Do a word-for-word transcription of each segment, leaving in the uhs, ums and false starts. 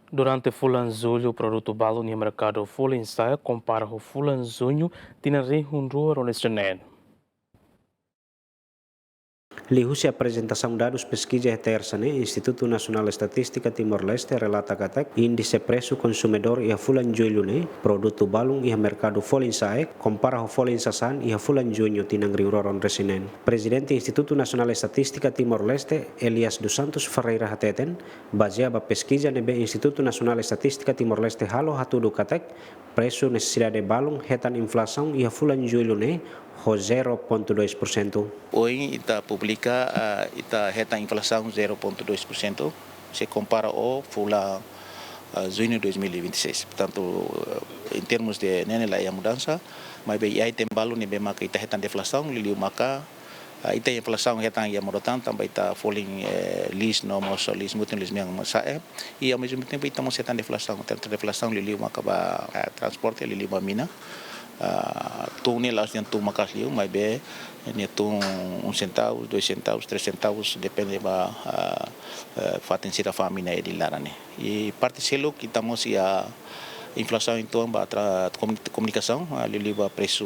Durante fulan Jullu, produtu balun iha merkadu folin sa'e kompara ho fulan Juñu tinan rihun rua ruanulu-resin-neen. Liuhusi aprezentasaun dadus peskiza iha Tersa ne'e, Institutu Nasionál Estatístika Timor-Leste relata katak índise presu konsumidór iha fulan Jullu ne'e, produtu balun iha merkadu folin sa'e kompara ho folin sasán iha fulan Juñu tinan rihun rua ruanulu-resin-neen. Prezidente Institutu Nasionál Estatístika Timor-Leste, Elias dos Santos Ferreira hateten, bazeia ba peskiza ne'ebé Institutu Nasionál Estatístika Timor-Leste halo hatudu katak, presu nesesidade balun hetan inflasaun iha fulan Jullu ne'e ho zero ponto dois por cento. Ohin ita publika, ah, ita hetan inflasaun zero ponto dois por cento, se kompara ho fulan, ah, Juñu dois mil e vinte e seis. Portantu, eh, em termos de ne'e ne'e la iha mudansa, maibé iha item balun ne'ebé maka ita hetan deflasaun, liuliu maka, ah, ita inflasaun hetan iha modo tan, tanba ita folin, eh, lis no mós lis mutin lis mean sa'e, eh. I ao mesmo tempo ita mós hetan deflasaun, tantu deflasaun liuliu maka ba, eh, transporte, liuliu ba mina. Ah, tun ne'e la'ós dehan tun maka'as liu, maibé nia tun um centavo, dois centavos, três centavos, depende ba, ah, eh, fatin sira fa'an mina iha laran ne'e. I parte seluk ita mós iha inflasaun entaun ba tra-, komuni-, komunikasaun, ah, liuliu ba presu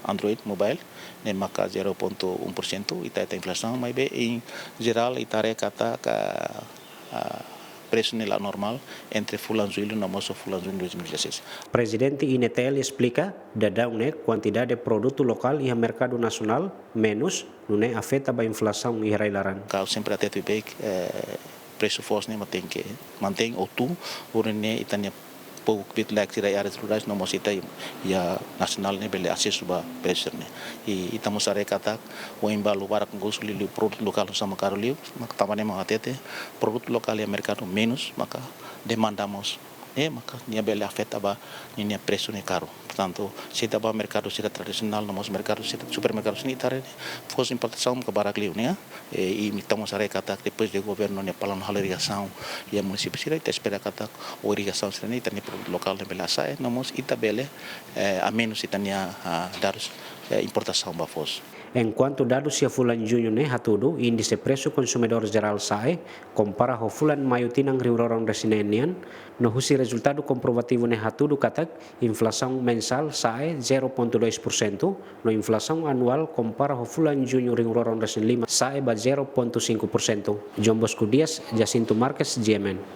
Android mobile, ne'e maka zero ponto um por cento ita hetan inflasaun, maibé em geral ita haree katak, ah, presu ne'e la normál entre fulan Jullu no mós fulan Juñu dois mil e dezasseis. Prezidente INETL esplika, daudaun ne'e kuantidade produtu lokál iha merkadu nasionál menus, nune'e afeta ba inflasaun iha rai-laran. Ha'u sempre hatete beibeik, eh, presu foos ne'e mak tenke mantein ou tun, hodi nune'e ita-nia povu kbiit-laek sira iha áreas rurais no mós ita iha nasionál ne'e bele asesu ba presu ne'e. I ita mós haree katak, ohin balu barak negosu liuliu produtu lokál sama karu liu, mak tanba ne'e mak hatete, produtu lokál iha merkadu menus, maka demanda mós, eh, maka nia bele afeta ba ninia presu ne'e karu. Portantu, se ita ba merkadu sira tradisionál, no mós merkadu sira supermerkadu sira ne'e ita haree ne'e, foos importasaun maka barak liu ne'e. Eh, i ita mós haree katak depois de governu nia planu halo irrigasaun iha munisípiu sira, ita espera katak ho irrigasaun sira ne'e ita-nia produtu lokál ne'e bele hasa'e, no mós ita bele, eh, amenus ita-nia, ah, dadus, eh, importasaun ba foos. Enkuantu dadus iha fulan Juñu ne'e hatudu, índise presu konsumidór jerál sa'e, kompara ho fulan Maiu tinan rihun rua ruanulu-resin-neen nian, no husi rezultadu komprovativu ne'e hatudu katak, inflasaun mensál sa'e zero ponto dois por cento, no inflasaun anuál kompara ho fulan Juñu rihun rua ruanulu-resin-lima sa'e ba zero ponto cinco por cento. João Bosco Dias, Jacinto Marques, G M N.